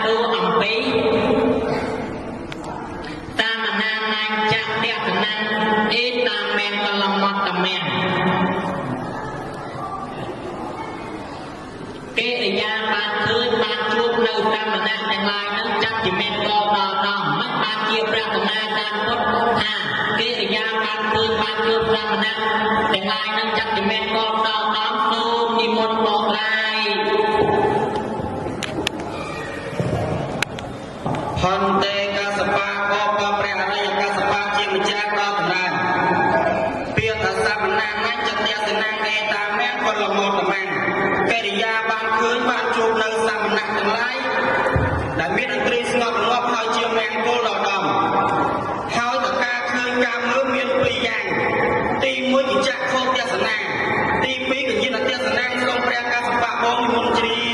សួរអំពីតាមណានាញចៈទស្សនំអេតាមមង្គលមត្តមង្គកិរិយាបានឃើញបានជួបនៅសមណៈទាំងឡាយនឹងចាត់ជាមង្គលដល់ដល់មិនបានជាព្រះសម្មាសម្ពុទ្ធថាកិរិយាបានឃើញបានជួបសមណៈទាំងឡាយនឹងចាត់ជាមង្គលដល់ដល់សូមនិមន្តបកស្រាយ ហន្តេកសបាកបព្រះអរិយកសបាជាម្ចាស់ដ៏ចម្រើនពាក្យថាសមណៈនញ្ញទស្សនំអេតាមង្គលមតមង្គកិរិយាបានឃើញបានជួបនៅសមណៈទាំងឡាយដែលមានឥន្ទ្រីស្ងប់រងាប់ហើយជាមង្គលដល់ដំហើយតការឃើញការមើលមានពីរយ៉ាងទី1គឺចក្ខុទស្សនាទី2គឺញាណទស្សនាសូមព្រះកសបៈបងនិមន្តជ្រា